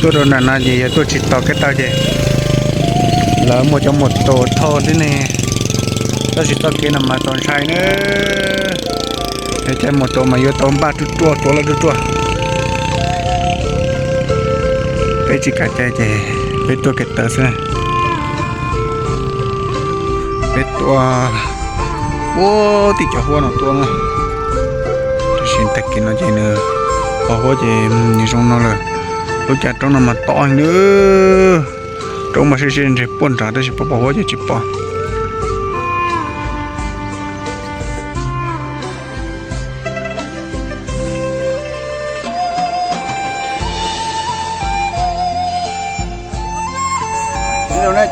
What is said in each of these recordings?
Tuaj rau nram no ces yog tuaj tsis tau kev taw ces lawv muaj cov mus tus thauj xwb ne, tab sis txoj kev no mas txaus ntshai na. Yog caij mus tus mas yuav tau npaj ruaj ruaj, tuav loj ruaj ruaj. Peb tsis kam caij ces peb tuaj kev taw xwb. Peb tuaj puag tim cov huab no tuaj na, tab sis tag kis no ces nws pos huab ces nws zoo no lawm. Lub caj roob no mas tob heev li, roob mas sib sib ntseg puag nrad tab sis pos pos huab ces tsis pom.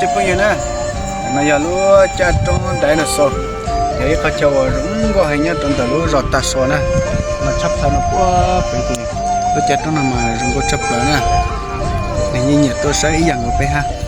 Cov phooj ywg na, no yog lub caj roob dinosaur, yog ib qhov chaw uas zoo nkauj heev nyob rau ntawm lub zos Tag Suas na. Mas tshaj plaws no puag pem ces lub caj roob no mas zoo nkauj tshaj plaws na. Neeg yeej nyiam tuaj saib ib yam nkaus peb hab.